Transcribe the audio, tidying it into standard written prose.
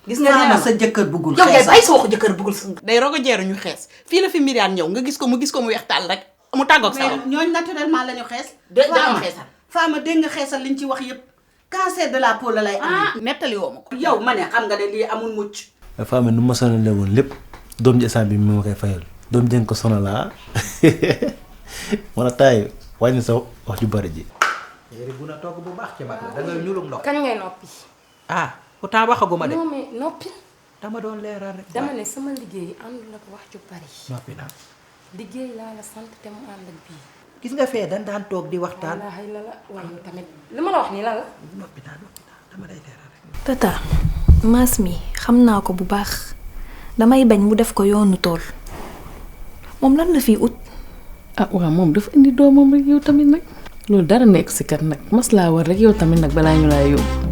gis nga sa jëkkër bëggul yow ngay bàyyi sa waxu jëkkër bëggul sa day rogo jeeru ñu xees fii la fi Myriane ñëw nga gis ko mu weex tàll rek mu tàggoog sa mais ñooñu naturellement la ñu xees. dañoo xeesal. Fama dégg nga xeesal liñ ci wax yëpp cancer de la peau la lay am. nettali woo ma ko. yow ma ne xam nga ne lii amul mucc. Fama nu ma sonalee woon lépp doom ji instant bi mi ma koy fayal doom jën ko sonalaa man a taay wàññi sa wax ju bari ji. yéen bu na togg bu baax ci mag la da ngay ñulum ndox. kañ ngay noppi. ah pourtant waxaguma de. non mais noppi. dama doon leeral rek. dama ne sama liggéey àndul ak wax ju bari. noppi naa. liggéey laa la sant te mu ànd ak bii. gis nga fee dañ daan toog di waxtaan. wallaahi la la waaye tamit li ma la wax nii lan la. noppi naa dama lay leeral rek. tata maas mi xam naa ko bu baax damay bañ mu def ko yoonu tool moom lan la fii ut. ah waaw moom dafa indi doomam rek yow tamit nag loolu dara nekk si kat nag mas laa war rek yow tamit nag balaa ñu laa yóbbu.